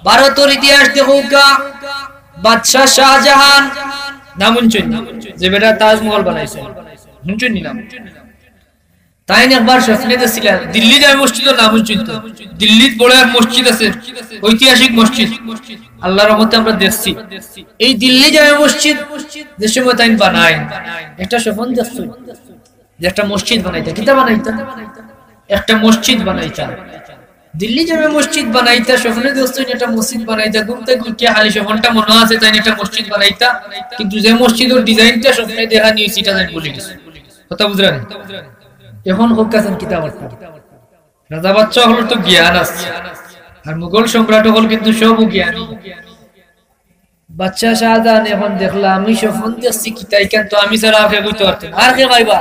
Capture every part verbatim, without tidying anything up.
ভারতর ইতিহাস দেখউক্কা, বাদশাহ শাহজাহান, নাম হুনছইন নি? যে বেটা তাজমহল বানাইছে, হুনছইন নি নাম? তাইন একবার স্বপ্নে দেখছিলা, দিল্লি জামে মসজিদর নাম হুনছইন তো? দিল্লিত বড় এক মসজিদ আছে, ঐতিহাসিক মসজিদ, আল্লাহর রহমতে আমরা দেখছি। এই দিল্লি জামে মসজিদ যে সময় তাইন বানাইন, একটা স্বপ্ন দেখছইন যে একটা মসজিদ বানাইতা। কিতা বানাইতা? একটা মসজিদ বানাইতা। দিল্লি জামে মসজিদ বানাইতা, স্বপ্নে দেখছইন একটা মসজিদ বানাইতা, ঘুম থাকি উঠিয়া খালি স্বপ্নটা মনো আছে তাইন একটা মসজিদ বানাইতা, কিন্তু যে মসজিদর ডিজাইনটা স্বপ্নে দেখা নিছে ইটা তাইন ভুলি গেছইন। কথা বুঝরা নি? এখন কউক্কা চাইন কিতা করতা? রাজা বাদশা অকলর তো জ্ঞান আছে, আর মুঘল সম্রাট অকল কিন্তু সবউ জ্ঞানী। বাদশা শাহজাহান এখন দেখলা, আমি স্বপ্ন দেখছি কিতা, ইখান তো আমি ছাড়া আর কেউ কইতা পারতো না। আর কে কইবা?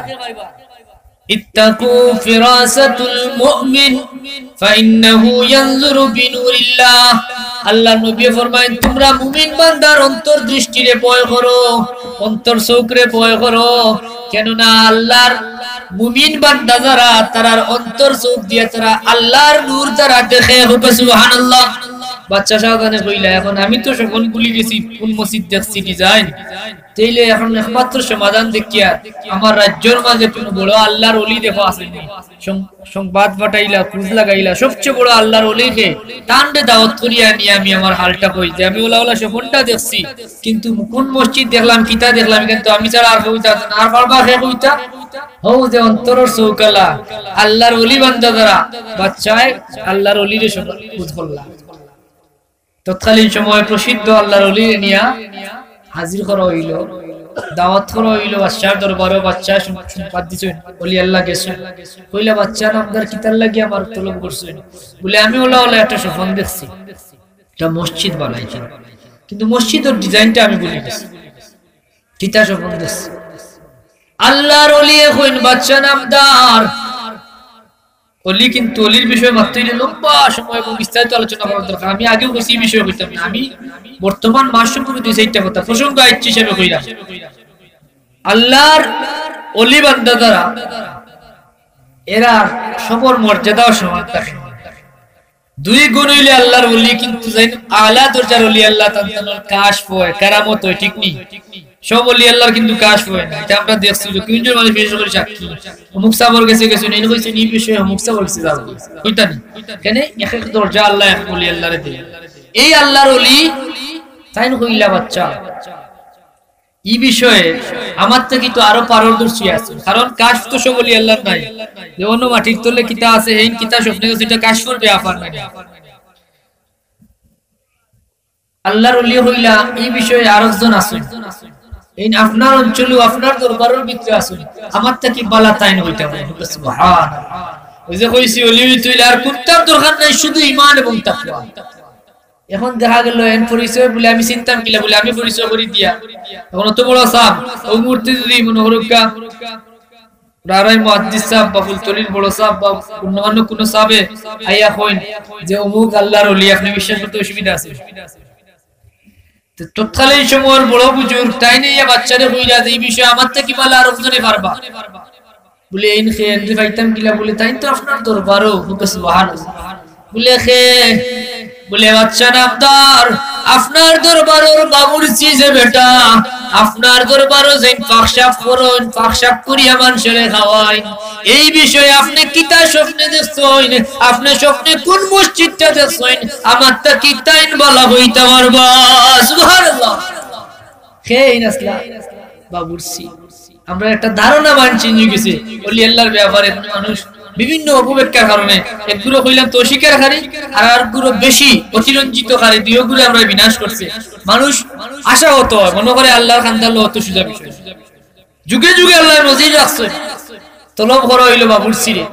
اتقوا فراسة المؤمن فإنه ينظر بنور الله। আল্লাহর নবী ফরমাইন, তুমরা মুমিন বান্দার অন্তর দৃষ্টিরে ভয় করো, অন্তর চউখরে ভয় করো, কেননা আল্লাহর মুমিন বান্দা যারা, তারার অন্তর চউখ দিয়া তারা আল্লাহর নূর তারা দেখে। কউক্কা সুবহানাল্লাহ। বাদশা শাহজাহানে কইলা, এখন আমি তো স্বপ্ন ভুলি গেছি, কুন মসজিদ দেখছি design, তাইলে এখন একমাত্র সমাধান দেখিয়ার আমার রাজ্যর মাঝে কুনু বড় আল্লাহর ওলি দেখো আছে নি। সং-, সংবাদ পাঠাইলা, খোঁজ লাগাইলা, সবচেয়ে বড় আল্লাহর ওলি কে, তানরে দাওয়াত করিয়া নিয়া আমি আমার হালটা কই যে আমি অলা অলা স্বপ্নটা দেখছি, কিন্তু কুন মসজিদ দেখলাম, কিতা দেখলাম, ইখান তো আমি ছাড়া আর কেউ কইতা পারতো না। আর পারবা কে কইতা? হউ যে অন্তরর চউখআলা, আল্লাহর ওলি বান্দা যারা, বাদশায় আল্লাহর ওলিরে সব খোঁজ করলা। তৎকালীন সময়ে প্রসিদ্ধ আল্লাহর ওলিরে নিয়া হাজির করা অইলো, দাওয়াত করা অইলো বাদশার দরবারো। বাদশা শুন-, সংবাদ দিছইন, ওলি আল্লাহ গেছইন। কইলা, বাদশা নামদার, কিতার লাগি আমার তলব করছইন? বলে, আমি অলা অলা একটা স্বপ্ন দেখছি, একটা মসজিদ বানাইতাম, কিন্তু মসজিদর ডিজাইনটা আমি ভুলি গেছি। কিতা স্বপ্ন দেখছি? আল্লাহর ওলিয়ে কইন, বাদশা নামদার, ওলি কিন্তু ওলির বিষয়ে মাততে অইলে লম্বা সময় এবং বিস্তারিত আলোচনা করার দরকার। আমি আগেও কইছি, এই বিষয়ে কইতাম না। আমি বর্তমান মাসুম করে দুই চাইরটা কথা প্রসঙ্গ আইছে হিসাবে কইলাম। আল্লাহর ওলি বান্দা যারা, এরা সবর মর্যাদাও সমান থাকে। দুই গুণ অইলে আল্লাহর ওলি, কিন্তু যেইন আলা দরজার ওলি আল্লাহ, তান তান কাশফ অয়, কারামত অয়, ঠিক নি? সব ওলি আল্লাহর কিন্তু কাশফ অয় না। ইটা আমরা দেখছি যে কুনজন মানুষ বিশেষ করি সাক্ষী, অমুক সাবর গেছে গেছে, ইন কইছে নি বিষয়ে অমুক সাবর গেছে যাও, কইতা নি? কেনে এক এক দরজা আল্লাহ এক ওলি আল্লাহরে দেইন। এই আল্লাহর ওলি তাইন কইলা, বাদশা, ই বিষয়ে আমার থাকি তো আরো পারদর্শী আছে, কারণ কাশফ তো সব ওলি আল্লাহর নাই। যে অন্য মাটির তলে কিতা আছে, হেইন কিতা স্বপ্নে গেছে, ইটা কাশফর ব্যাপার নায়। আল্লাহর ওলি কইলা, ই বিষয়ে আরকজন আছইন, এইন আপনার অঞ্চলো, আপনার দরবারর ভিতরে আছইন, আমার থাকি বালা তাইন অইতা পারইন। সুবহানাল্লাহ। ওই যে কইছি, ওলি অইতে অইলে আর কুন্তার দরকার নাই, শুধু ঈমান এবং তাকওয়া। এখন দেখা গেল, এন পরিচয় বলে আমি চিনতাম কিলা, বলে আমি পরিচয় করি দিয়া, এখন অত বড় সাব, ওই মুহূর্তে যদি মনে করুক্কা রারাই মুহাদ্দিস সাব বা ফুলতলির বড় সাব বা অন্যান্য কোনো সাবে আইয়া কইন যে অমুক আল্লাহর ওলি, আপনি বিশ্বাস করতে অসুবিধা আছে? তো তৎকালীন সময়ের বড় বুজুর্গ তাইন ইয়া বাদশারে কইরা যে ই বিষয়ে আমার থাকি বালা আরকজনে পারবা। বলে, এইন কে, এনরে পাইতাম কিলা? বলে, তাইন তো আপনার দরবারো। বলে, সুবহানাল্লাহ। বলে, কে? বলে, বাদশা নামদার, আপনার দরবারর বাবুর্চি যে বেটা, আপনার দরবারো যেইন পাকশাপ করইন, পাকশাপ করিয়া মানষরে খাওয়াইন, এই বিষয়ে আপনে কিতা স্বপ্নে দেখছইন? আপনে স্বপ্নে কুন মসজিদটা দেখছইন? আমার থাকি তাইন বালা কইতা পারবা। সুবহানাল্লাহ। কে এইন আছলা? বাবুর্চি। আমরা একটা ধারণা বানছি নিয়ে গেছে, ওলি আল্লাহর ব্যাপারে মানুষ বিভিন্ন অপব্যাখ্যার কারণে একগুলো কইলাম তো অস্বীকারকারী, আর আরগুলো বেশি অতিরঞ্জিতকারী, দুইগুলো আমরা বিনাশ করছে। মানুষ আশাহত হয়, মনে করে আল্লাহর কান্দালো অত সোজা বিষয়। যুগে যুগে আল্লাহ নজির রাখছে, তলব করা অইলো বাবুর্চিরে।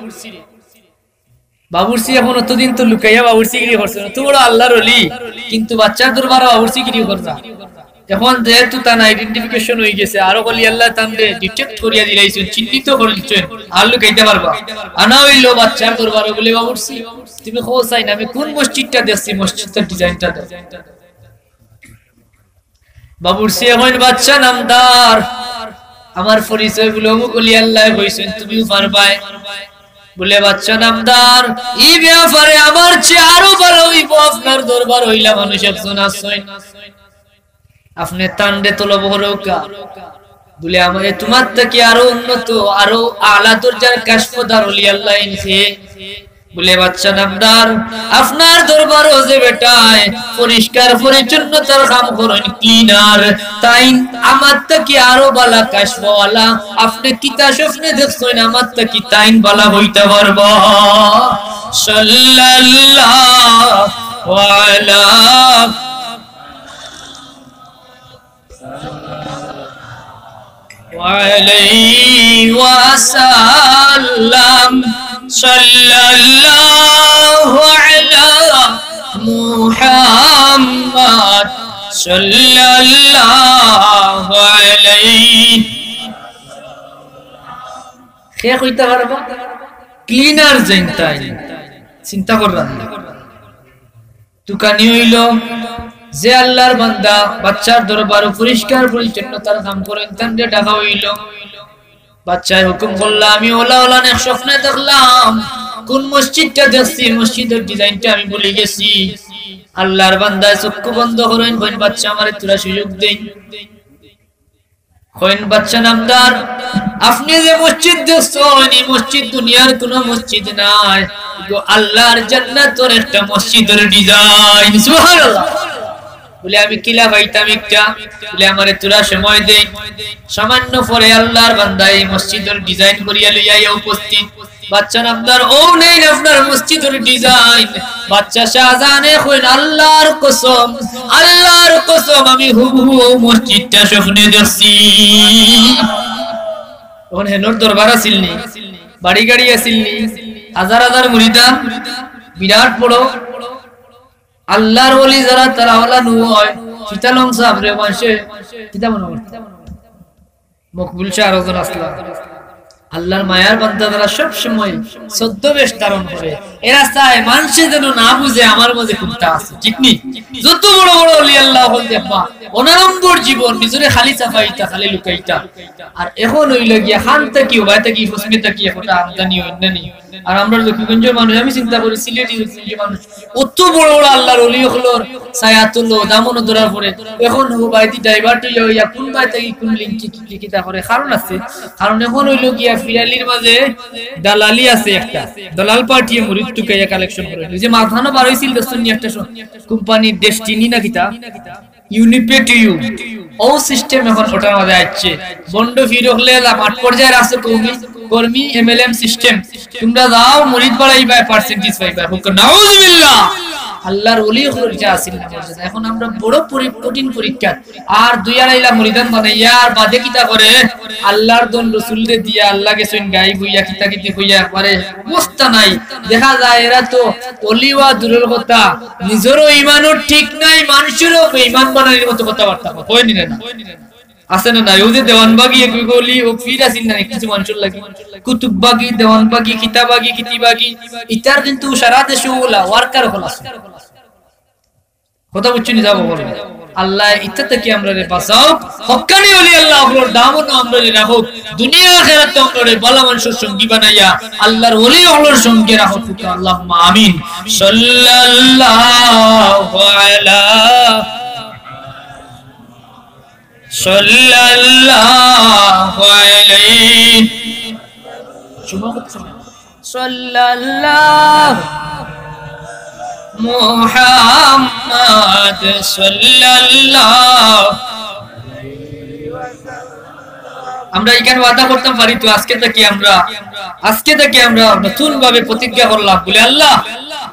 বাবুর্চি এখন অতদিন তো লুকাইয়া বাবুর্চিগিরি করছে, অত বড় আল্লাহর ওলি, কিন্তু বাদশার দরবারো বাবুর্চিগিরি কররা। এখন যেহেতু তান identification অই গেছে, আরক ওলি আল্লাহ তানরে detect করিয়া দিলাইছইন, চিহ্নিত করিলাইছইন, আর লুকাইতা পারবা? আনা অইলো বাদশার দরবারো, বলে, বাবুর্চি, তুমি কও চাইন আমি কুন মসজিদটা দেখছি, মসজিদটার designটা দেও। বাবুর্চিয়ে কইন, বাদশা নামদার, আমার পরিচয় বলে অমুক ওলি আল্লায় কইছইন, তুমিও পারবায়। বুলে, "বাদশা নামদার, ই ব্যাপারে আমার চেয়ে আরো ভালা অইবো আপনার দরবার অইলা মানুষ একজন আছইন। আপনে তানরে তলব করউক্কা।" বুলে, "আমারে তুমার থাকি আরো উন্নত, আরো আলা দরজার কাশফদার অলি আল্লাহ আইনছে।" বুলে, "বাদশা নামদার, আপনার দরবারো যে বেটায় পরিষ্কার পরিচ্ছন্নতার কাম করইন, ক্লিনার, তাইন আমার থাকি আরো ভালা কাশফওয়ালা। আপনে কিতা স্বপ্নে দেখছইন, আমার থাকি তাইন ভালা অইতা পারবা।" সাল্লাল্লাহু আলা وعليه وسلم. صلى الله على محمد. صلى الله عليه. কে কইতা পারবা? ক্লিনার যেইন তাইন। চিন্তা কররা না। তুকানি অইলো, যে আল্লার বান্দা বাদশার দরবারো পরিষ্কার পরিচ্ছন্নতার কাম করইন, তানরে ডাকা অইলো। বাদশায় হুকুম করলা, "আমি অলা অলা নেক স্বপ্নে দেখলাম, কুন মসজিদটা দেখছি, মসজিদর ডিজাইনটা আমি ভুলি গেছি।" আল্লার বান্দায় চক্ষু বন্ধ করইন, কইন, "বাদশা, আমারে থুড়া সুযোগ দেইন।" কইন, "বাদশা নামদার, আপনে যে মসজিদ দেখছইন, ই মসজিদ দুনিয়ার কুনু মসজিদ নায়, ইগু আল্লার জান্নাতর একটা মসজিদর ডিজাইন।" সুবহানাল্লাহ। বুলে, "আমি কিলা পাইতাম একটা?" বুলে, "আমারে থুড়া সময় দেইন।" সামান্য পরে আল্লার বান্দায় ই মসজিদর ডিজাইন করিয়া লইয়া আইয়া উপস্থিত। বাদশা নামদার অউ নেইন আপনার মসজিদর ডিজাইন। বাদশা শাহজাহানে কইন, "আল্লার কসম, আল্লার কসম, আমি হুবহু অউ মসজিদটা স্বপ্নে দেখছি।" অখন হেনর দরবার আছিল নি, বাড়ি গাড়ি আছিল নি, হাজার হাজার মুরিদান, বিরাট বড় আল্লার ওলি যারা, তারা অলা নু অয়। চিটালং সাবরে মানষে কিতা মনো করতা? মকবুল শাহ আরো জন আছলা। আল্লার মায়ার বান্দা যারা সব সময় ছদ্মবেশ ধারণ করে, এরা চায় মানষে যেন না বুঝে আমার মাঝে কুনটা আছে, ঠিক নি? যত বড় বড় ওলি আল্লাহ অকল দেখবা, অনাড়ম্বর জীবন, নিজরে খালি চাপাইতা, খালি লুকাইতা। আর অখন অইলো গিয়া খান থাকি, উবায় থাকি, পশ্চিমে থাকি, একটা আমদানি আমদানি। আর আমরা জকিগঞ্জর মানুষ, আমি চিন্তা করি সিলেটি জকিগঞ্জর মানুষ, অত বড় বড় আল্লার ওলি অকলর ছায়া তলো দামনো ধরার পরে অখন উবায়দি divert অইয়া অইয়া কুনবায় থাকি কুন লিঙ্কে কি কি কিতা করে, কারণ আছে। কারণ অখন অইলো গিয়া ফিরালির মাঝে দালালি আছে একটা, দালাল পার্টিয়ে মুরিদ তুকাইয়া collection করে। ওই যে মাঝখানো বার অইছিল দেখছইন নি একটা স-, কোম্পানির ডেস্টিনি না কিতা, ইউনিপে টু ইউ, অউ system অখন ওটার মাঝে আইছে। বন্ড ফির অকলে মাঠ পর্যায়ের আছে কর্মী, কর্মী এমএলএম system। তুমরা যাও, মুরিদ বাড়াইবায়, percentage পাইবায়। হুক, নাউজুবিল্লাহ। আল্লার ওলি অকলর ইটা আছিল না মর্যাদা। অখন আমরা বড় পরি-, কঠিন পরীক্ষা। আর দুই আড়াইলা মুরিদান বানাইয়া আর বাদে কিতা করে? আল্লার ধন রসুলরে দিয়া, আল্লা গেছইন গাই বইয়া, কিতা কিতি কইয়া একবারে অবস্থা নাই। দেখা যায় এরা তো ওলি অওয়া দূরর কথা, নিজরও ইমানও ঠিক নাই, মানষরেও বেইমান বানানির মতো কথাবার্তা কয়, কয় নি না? আছে না নাই? অউ যে দেওয়ানবাগি এক অলি, অউ পীর আছিল না নি কিছু মানষর লাগি? কুতুববাগি, দেওয়ানবাগি, কিতাবাগি, কিতিবাগি, ইতার কিন্তু সারা দেশো অলা worker অকল আছে। কথা বুঝছো নি? যাবো বলো। আল্লায় ইতা থাকি আমরারে বাঁচাউক। হক্কানি ওলি আল্লাহ অকলর দামনো আমরারে রাখউক। দুনিয়া আখিরাতো আমরারে ভালা মানষর সঙ্গী বানাইয়া আল্লার ওলি অকলর সঙ্গে রাখউক। আল্লাহুম্মা আমিন। সাল্লাল্লাহু আলা, সাল্লাল্লাহু আলাইহি। সাল্লাল্লাহু মুহাম্মদ সাল্লাল্লাহু। আমরা ইখান ওয়াদা করতাম পারি তো, আজকে থাকি আমরা, আজকে থাকি আমরা নতুন ভাবে প্রতিজ্ঞা করলাম, বলি, "আল্লাহ,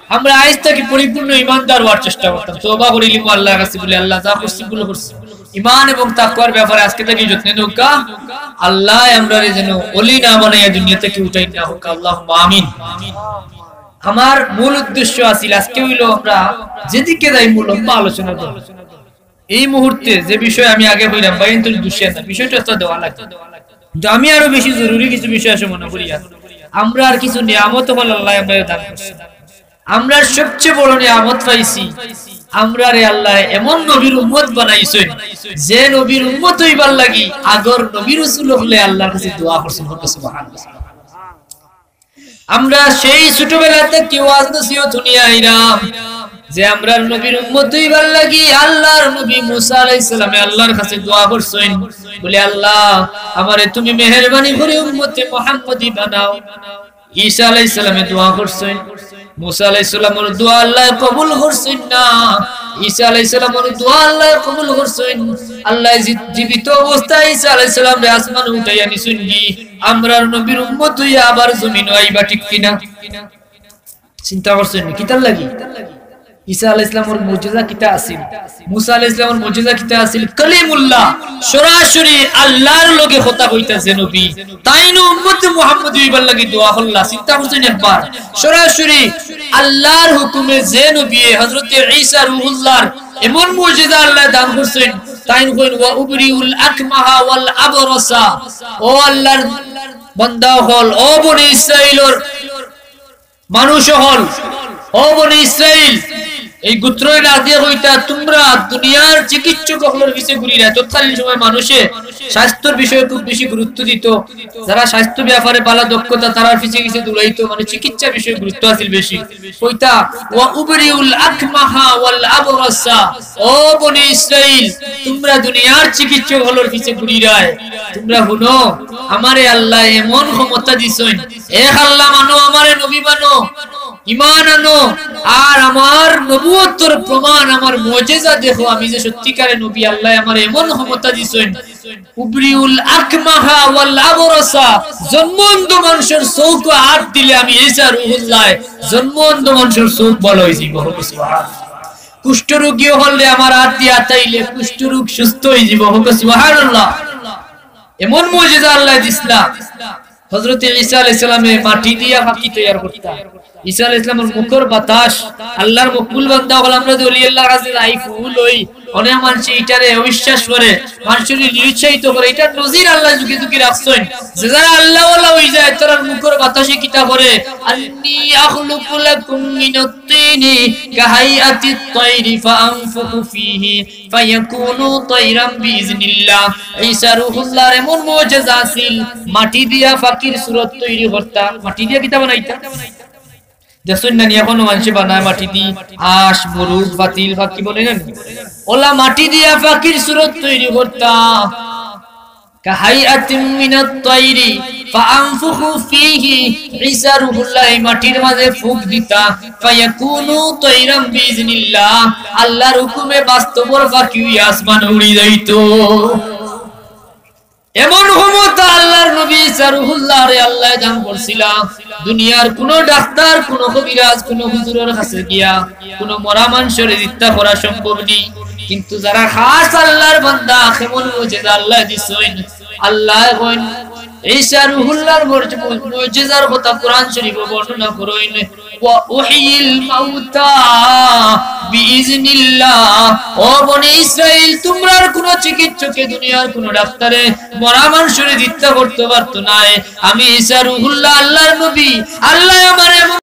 আমরা আইজ থাকি পরিপূর্ণ ইমানদার অওয়ার চেষ্টা করতাম।" তওবা করিলিমু আল্লার কাছে, বলি, "আল্লাহ, যা করছি ভুল করছি।" ইমান এবং তাকওয়ার ব্যাপারে আজকে থাকি যত্নে নেউক্কা। আল্লায় আমরারে যেন ওলি না বানাইয়া দুনিয়া থাকি উঠাইন না হউক্কা। আল্লাহুম্মা আমিন। আমার মূল উদ্দেশ্য আছিল আজকে অইলো আমরা যেদিকে যাইমু লম্বা আলোচনা করমু। এই মুহূর্তে যে বিষয় আমি আগে কইরাম, ভাইয়াইন্তর দুষে না, বিষয়টা তো দেওয়া লাগে। কিন্তু আমি আরো বেশি জরুরি কিছু বিষয় আছে মনে করি। আর আমরা আর কিছু নিয়ামত অকল আল্লায় আমরারে দান করছে। আমরা সবচেয়ে বড় নিয়ামত পাইছি, আমরারে আল্লায় এমন নবীর উম্মত বানাইছইন, যে নবীর উম্মত অইবার লাগি আগর নবী রসুল অকলে আল্লার কাছে দোয়া করছইন। সুবহানাল্লাহ। আমরা সেই ছোটবেলা থাকি ওয়াজ নসিহত হুনিয়া আইরাম যে আমরার নবীর উম্মত অইবার লাগি আল্লাহর নবী মুসা আলাইহিস সালামে আল্লাহর কাছে দোয়া করছইন, বলে, "আল্লাহ, আমারে তুমি মেহেরবানি করি উম্মতে মুহাম্মদী বানাও।" ঈসা আলাইহিস সালামে দোয়া করছইন, মুসা আলাইহিস সালামর দোয়া আল্লাহ কবুল করছইন না। ঈসা আলাইহিস সালামর দোয়া আল্লাহ কবুল করছইন। আল্লাহ জী-, জীবিত অবস্থায় ঈসা আলাইহিস সালামরে আসমানো উঠাইয়া নিছইন গি। আমরার নবীর উম্মত অইয়া আবার জমিনো আইবা, ঠিক কিনা? চিন্তা করছইন নি? কিতার লাগি? ঈসা আলাইহিস সালামর মুজিজা কিতা আছিল? মুসা আলাইহিস সালামর মুজিজা কিতা আছিল? কলিমুল্লাহ, সরাসরি আল্লাহর লগে কথা কইতা যে নবী, তাইন উম্মতে মুহাম্মদী অইবার লাগি দোয়া করলা। চিন্তা করছইন একবার? সরাসরি আল্লাহর হুকুমে যে নবী, হযরতে ঈসা রুহুল্লাহর এমন মুজিজা আল্লাহ দান করছইন, তাইন কইন, "ওয়া উবরিউল আকমাহা ওয়াল আবরাসা।" ও আল্লাহর বান্দা অকল, ও বনি ইসরাইলর মানুষ অকল, ও বনি ইসরাইল, এই গোত্ররে ডাক দিয়া কইতা, "তুমরা দুনিয়ার চিকিৎসক অকলর পিছে ঘুরিরায়।" তৎকালীন সময় মানুষে স্বাস্থ্যর বিষয়ে খুব বেশি গুরুত্ব দিত। যারা স্বাস্থ্য ব্যাপারে ভালা দক্ষতা, তারার পিছে পিছে দৌড়াইতো, মানে চিকিৎসা বিষয়ে গুরুত্ব আছিল বেশি। কইতা, "ওয়া উবরিউল আকমাহা ওয়াল আবরাসা।" ও বনি ইসরাইল, তুমরা দুনিয়ার চিকিৎসক অকলর পিছে ঘুরিরায়, তুমরা হুনো, আমারে আল্লাহ এমন ক্ষমতা দিছইন, এক আল্লাহ মানো, আমারে নবী মানো, ঈমান আনো, আর আমার নবুয়তর প্রমাণ, আমার মুজিজা দেখো, আমি যে সত্যিকারে নবী, আল্লাহ আমারে এমন ক্ষমতা দিছইন। উবরিউল আকমাহা ওয়াল আবরাসা, জন্ম অন্ধ মানুষর চউখো আত দিলে আমি ঈসা রুহুল্লাহ, জন্ম অন্ধ মানুষর চউখ ভালা অইযিবো। সুবহানাল্লাহ। কুষ্ঠরোগী অকলরে আমার আত দিয়া আতাইলে কুষ্ঠরোগ সুস্থ অইযিবো। সুবহানাল্লাহ। এমন মুজিজা আল্লাহ দিছলা। হযরতে ঈসা আলাইহিস সালামে মাটি দিয়া পাখি তৈয়ার করতা। ঈসা আলাইহিস সালামর মুখর বাতাস, আল্লাহর মকবুল বান্দা অকল, আমরা যে অলি আল্লাহর কাছে যাই, ফুল অই, অনেক মানষে ইটারে অবিশ্বাস করে, মানষরে নিরুৎসাহিত করে। ইটার নজির আল্লাহ যুগে যুগে রাখছইন। যে যারা আল্লাহওয়ালা অইযায়, তারার মুখর বাতাসে কিতা করে, "আন্নী আখলুকু লাকুম মিনাত তিনি কাহাইআতিত তাইরি ফাআনফুখু ফিহি ফায়াকুনু তাইরাম বিইজনিল্লাহ।" ঈসা রুহুল্লাহর এমন মুজিজা আছিল, মাটি দিয়া পাখির সুরত তৈরি করতা। মাটি দিয়া কিতা বানাইতা? দেখছইন না নি, এখনো মানষে বানায় মাটি দি, হাঁস, মুরুগ, পাতিল, পাখি বলে না নি? অলা মাটি দিয়া পাখির সুরত তৈরি করতা। কাহাইআতিম মিনাত তাইরি ফাআনফুখু ফিহি, ঈসা রুহুল্লাহ এই মাটির মাঝে ফুক দিতা, ফায়াকুনু তাইরাম বিইজনিল্লাহ, আল্লাহর হুকুমে বাস্তবর পাখি অইয়া আসমানো উড়ি যাইতো। এমন ক্ষমতা আল্লাহর নবী ঈসা রুহুল্লাহরে আল্লাহ দান করছিলা। দুনিয়ার কুনু ডাক্তার, কুনু কবিরাজ, কুনু হুজুরর কাছে গিয়া কুনু মরা মানষরে জিন্দা করা সম্ভব নি। কিন্তু যারা খাস আল্লাহর বান্দা, এমন মুজিজা আল্লাহ দিছইন। আল্লাহ কইন, ঈসা রুহুল্লাহর মর্য-, মুজিজার কথা কোরআন শরীফে বর্ণনা করইন, "ওয়া উহয়িল মাউতা বিইজনিল্লাহ।" ও বনি ইসরাইল, তুমরার কুনু চিকিৎসকে, দুনিয়ার কুনু ডাক্তারে মরা মানষরে জিন্দা করতে পারতো নায়। আমি ঈসা রুহুল্লাহ, আল্লাহর নবী, আল্লাহ আমারে এমন